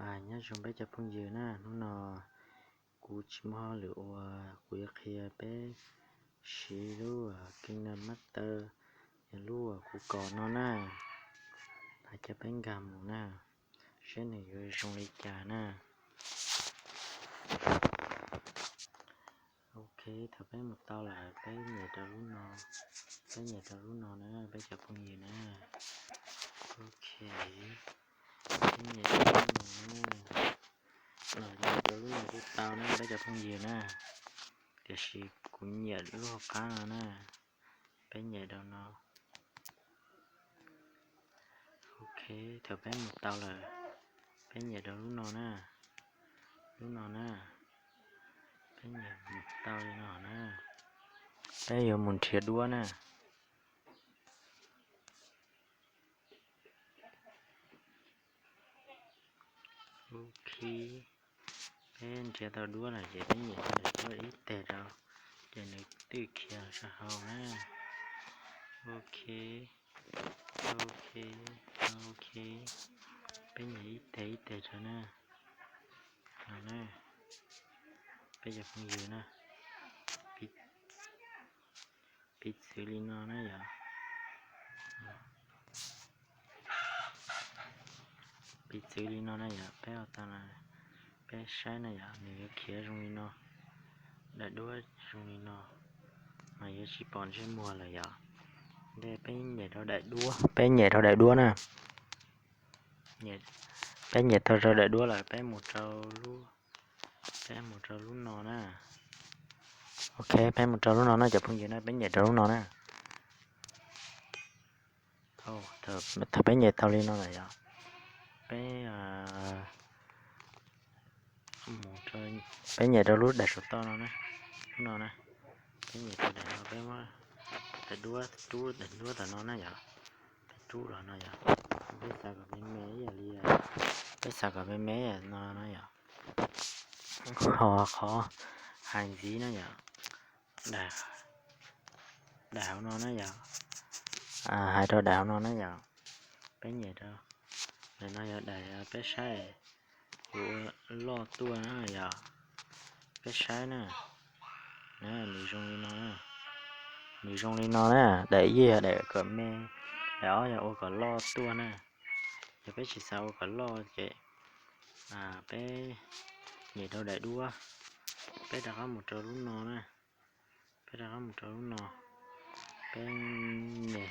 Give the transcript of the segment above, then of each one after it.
Nyob zoo peb cov phooj ywg na, hnub no kuv tsis muaj hauj lwm ua, kuv yuav qhia peb siv lub KineMaster, yog lub uas kuv kos no na, hais cov peb nkag mus na, saib nws yuav zoo li cas na. Ok, thaum peb mus tau lawm peb nyem rau lub no, peb nyem rau lub no na peb cov phooj ywg na. Ok, peb nyem rau lub no na, los nyem rau lub no kuj tau na peb cov phooj ywg na, tiam sis kuv nyiam lub hauv qab no na, peb nyem rau no. Ok, thaum peb mus tau lawm, peb nyem rau lub no na, lub no na, peb nyem mus tau li no na, peb yuav mus nrhiav duab na. Ok, peb nrhiav tau duab lawm ces peb nyem daim duab ib teg rau, ces nws twb khiav sab hauv na. Ok, ok, ok, peb nyem ib teg ib teg rau na. No na, peb cov phooj ywg na, piv txwv li no na yom. Piv txwv li no na yom, peb ua tau na, peb saib na yom, nws yuav khiav zoo li no, daim duab zoo li no, mas yuav tsis pom ntsej muag lawm yom. Ntej peb nyem rau daim duab, peb nyem rau daim duab na. Peb nyem tau rau daim duab lawm peb mus rau lub, peb mus rau lub no na. Ok, peb mus rau lub no na cov phooj ywg na, peb nyem rau lub no na. Thaum peb nyem tau li no lawm yom, peb peb nyem rau lub daim saum toj no na, lub no na, peb nyem rau daim no, peb muab daim duab rub daim duab tom no na yom, peb rub los no yom, peb xav kom me me ib yam li, peb xav kom me me no na yom. Ho qhov hais ntxiv na yom, daim hauv no na yom, hais rau daim hauv no na yom, peb nyem rau, daim no yog daim peb saib yuav ua loj tuaj na yom, peb saib na, nws zoo li no, nws zoo li no na, daim ib yog daim kom me, daim ob yog ua kom loj tuaj na. Yog peb tsis xav ua kom loj ces peb nyem rau daim duab, peb rov qab mus rau lub no na, peb rov qab mus rau lub no, peb nyem,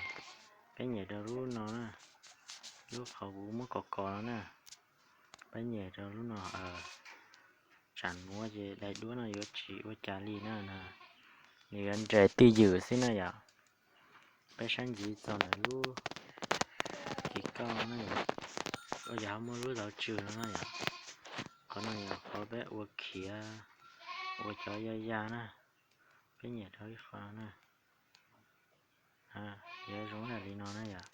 peb nyem rau lub no na, lub qhov kuv muab kos kos no na, peb nyem rau lub no. Tsam nuav ces daim duab no yuav tsis ua cas li na, nws yuav nres twj ywm xwb na yom. Peb saib ntxiv txog ntawm lub kis kauj no na yom, ua yog muaj lub zauv tswm no na yom. Qhov no yog qhov peb ua khiav, ua cov ya ya na, peb nyem rau ib qho na. Yuav zoo ib yam li no na yom.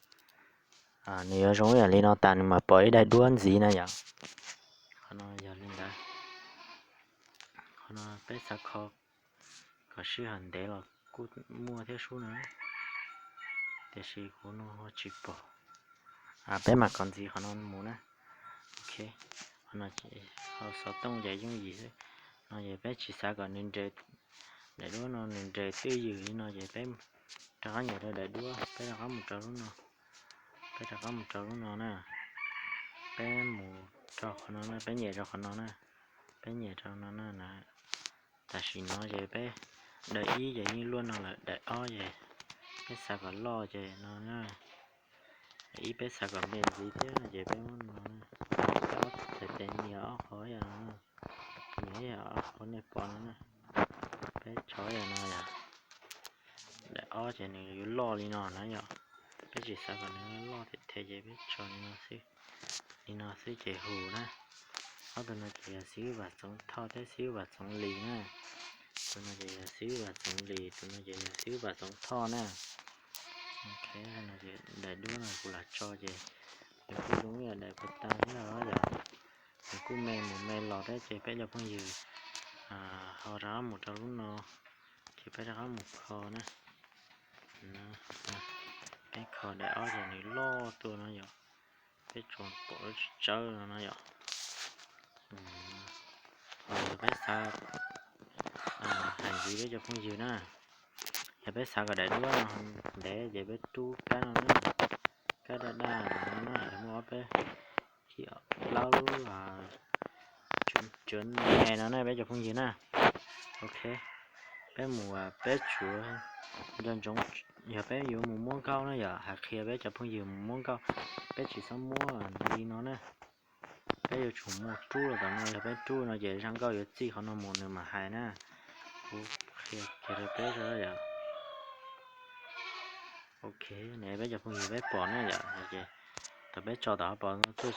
Nws yuav zoo ib yam li no tas nws mam pom ib daim duab ntxiv na yom. Qhov no yog li ntawd. Qhov no peb xav kho kom sij hawm ntev los kuj muaj thiab sub na, tiam sis kuv no ho tsis pom. Peb mam kov ntxiv qhov no mus na. Ok, qhov no ces hau xov tooj ces yooj yim xwb. No ces peb tsis xav kom nws nres, daim duab no nws nres twj ywm li no ces peb rov qab nyem rau daim duab, peb rov qab mus rau lub no, peb rov qab mus rau lub no na, peb mus rau qhov no na, peb nyem rau qhov no na, peb nyem rau no na. Tam sim no ces peb, daim ib ces yeej luaj no lawm, daim ob ces peb xav kom loj ces no na, daim ib peb xav kom me ntxiv thiab no ces peb muab no na, peb ob txhais tes nias ob qho yam no na, nias yam ob qho nej pom no na, peb tso yam no yom. Daim ob ces nws yuav loj li no na yom, peb tsis xav kom nws loj thiab thiab ces peb tso li no xwb, li no xwb ces hum na. Ob tug no ces yog xib hwb Vam Txoov Thoj thiab xib hwb Vam Txoov Lis na. Tus no ces yog xib hwb Vam Txoov Lis, tus no ces yog xib hwb Vam Txoov Thoj na. Ok, daim duab no kuv lam tso ces nws kuj zoo ib yam daim puag ta thiab os yom. Nws kuj me mus me los thiab ces peb cov phooj ywg ho rov qab mus rau lub no, ces peb rov qab mus kho na. Peb kho daim ob ces nws loj tuaj no yom. Peb tsuas pom lub tsawb no no yom. Yog peb xav hais ntxiv peb cov phooj ywg na, yog peb xav kom daim duab no ntev ces peb rub kab no na, kab daj daj no na, muaj ob peb, plaub lub cuav ne no na peb cov phooj ywg na. Ok, peb mus peb tsuav nco ntsoov, yog peb yuav mus muab nkauj na yom, hais qhia peb cov phooj ywg mus muab nkauj, peb tsis txhob muab li no na. Peb yuav tsum muab rub los tom no, yog peb rub no ces zaj nkauj yuav txij qhov no mus nws mam hais na. Kuv qhia kiag rau peb yom. Ok, ne peb cov phooj ywg peb pom na yom, thaum peb tso tom qhov pos no tuaj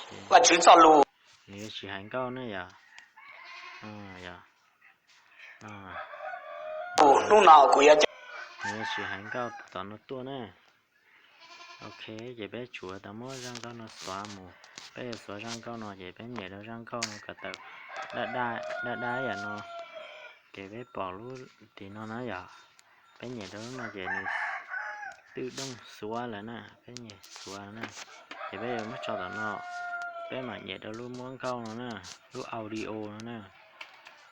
ces nws yuav tsis hais nkauj na yom. Yog, hnub no kuv yuav, nws yuav tsis hais nkauj tom no tuaj na. Ok, ces peb tsuav tau muab zaj nkauj no xuav mus. Peb yuav xuav zaj nkauj no ces peb nyem rau zaj nkauj no kom tawm daj daj yam no, ces peb pom lub tim no na yom. Peb nyem rau lub no ces nws twb dooj xuav lawm na, peb nyem xuav na. Ces peb yuav muab tso tom no, peb mam nyem rau lub muab nkauj no na, lub audio no na.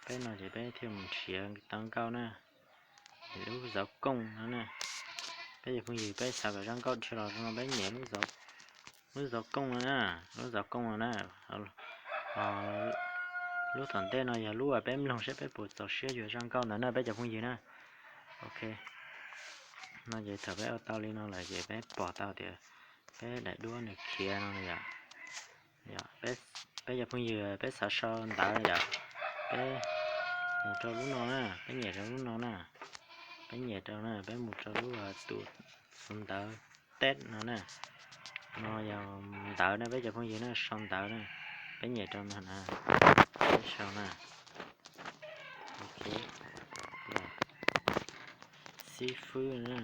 Peb no ces peb thiaj mus nrhiav tau nkauj na. Lub zov kooj no na, peb cov phooj ywg peb xav kom zaj nkauj dhia los zoo no peb nyem lub zov kooj no na, lub zov kooj no na. Lub tom ntej no yog lub uas peb mloog saib peb puas txaus siab yuav zaj nkauj ntawd na peb cov phooj ywg na. Ok, no ces thaum peb ua tau li no lawm ces peb pom tau tias peb daim duab nws khiav no yom. Peb cov phooj ywg peb xav sau ntawv yom, peb mus rau lub no na, peb nyem rau lub no na, peb nyem rau na, peb mus rau lub tus xuv ntawv teb no na. No yog ntawv na peb cov phooj ywg na, sau ntawv na, peb nyem rau no na, peb sau na. Ok, xib fwb na.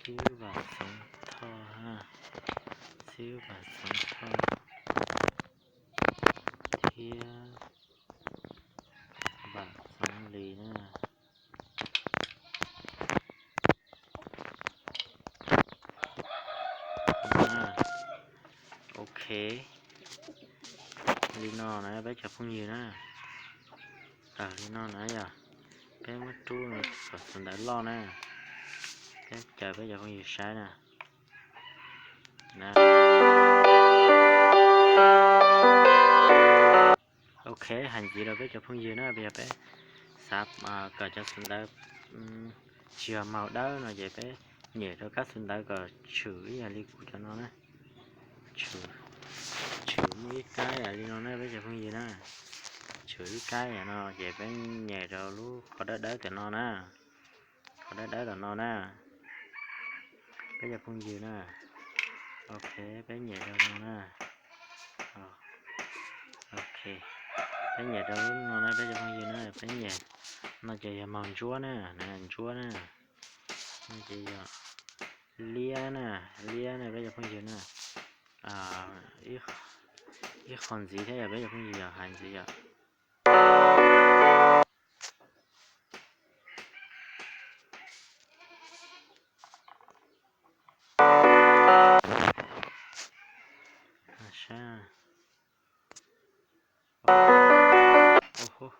Xib fwb Vam Xeev Thoj, xib fwb Vam Xeev Thoj thiab Vam Xeev Lis na. Ok, li no na peb cov phooj ywg na. Tawm li no na yog peb muab rub kom xov ntawv loj na. Peb caw peb cov phooj ywg saib na. Ok, hais ntxiv rau peb cov phooj ywg na, yog peb xav kom cov xov ntawv tsis yog màu dawb no ces peb nyem rau kab xov ntawv kom tshwm ib yam li kuv cov no na. Tshwm, tshwm muaj ib kab yam li no na peb cov phooj ywg na. Tshwm ib kab yam no ces peb nyem rau lub qhov dawb dawb tom no na. Qhov dawb dawb tom no na. Peb cov phooj ywg na. Ok, peb nyem rau no na. Ok, peb nyem rau lub no na peb cov phooj ywg na, peb nyem. No ces yog màu ntsuab na, ntsuab na. No ces yog liab na, liab na peb cov phooj ywg na. Ib qho ntxiv thiab yog peb cov phooj ywg yog hais ntxiv yom. Sab, cov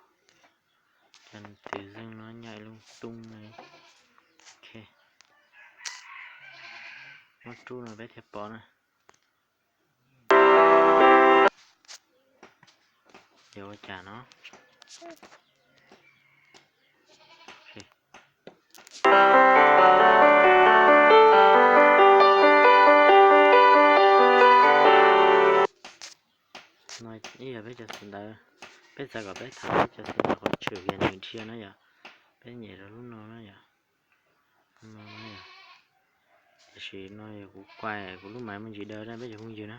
tus zeeg no nyaim lung tung ne. Ok, muab rub no peb thiaj pom na. Yog ua cas no? No ib yam peb cov xov ntawv, peb xav kom peb tham peb cov xov ntawv qhov tshwm yog nws dhia na yom, peb nyem rau lub no na yom. No, tiam sis no yog kuv kuaj kuv lub maiv muaj ntsis daw na peb cov phooj ywg na.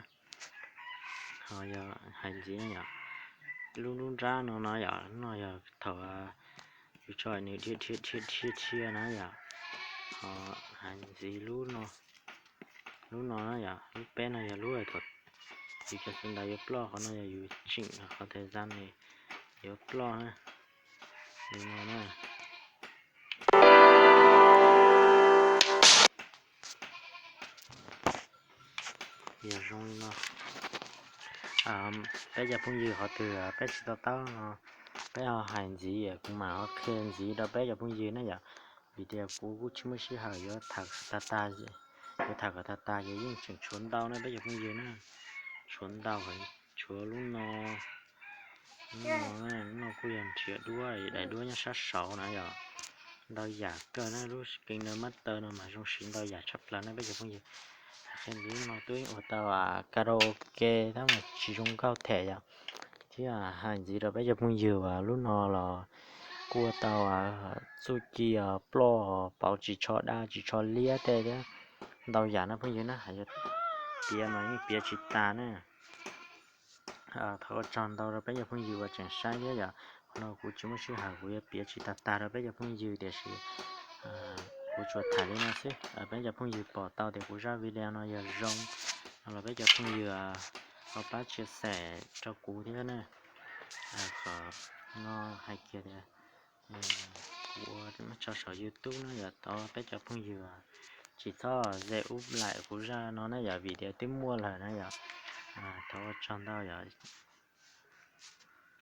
Ho yog hais ntxiv na yom, lub lub nrab no no yom, no yog thaum yus tso nws dhia dhia dhia dhia dhia na yom. Ho hais ntxiv lub no, lub no na yom, lub peb no yog lub thaum yus cov xov ntawv yuav ploj, qhov no yog yus tseem qhov thời gian nws yuav ploj na. Li no na. yog zoo li no. Peb cov phooj ywg qhov twg peb tsis to taub no, peb ho hais ntxiv, kuv mam ho qhia ntxiv rau peb cov phooj ywg na yom. Vim tias kuv kuj tsis muaj sij hawm yuav tham tag tag, yuav tham kom tag tag ces yeej tseem tshuav ntau na peb cov phooj ywg na. Tshuav ntau, tshuav lub no, lub no, lub no kuj yog nrhiav duab, daim duab nyob sab saud na yom. Ntau yam kawg na, lub KineMaster no mas zoo siv ntau yam tshaj plaws na peb cov phooj ywg. Qhia ntxiv, lub no twb ua tau karaoke tab mas tsis zoo nkauj thiab yom. Thiab hais ntxiv rau peb cov phooj ywg uas lub no los kuj ua tau txuj ci ploj pauv tsis tsho dab tsis tsho liab tej thiab. Ntau yam no phooj ywg na, yog piav mas yeej piav tsis tas na. Thov ua tsaug ntau rau peb cov phooj ywg uas tseem saib thiab yom. Qhov no kuv tsis muaj sij hawm kuv yuav piav tsis tag tag rau peb cov phooj ywg tiam sis kuv tsuas tham li no xwb. Peb cov phooj ywg pom tau tias kuv zaj video no yog zoo no los peb cov phooj ywg ho pab share rau kuv thiab na. Qhov no hais kiag tias kuv ua tso saum YouTube na yom, thov peb cov phooj ywg tsis txhob ze ub laim kuv zaj no na yom, vim tias twb muaj lawm na yom. Thov ua tsaug ntau yom.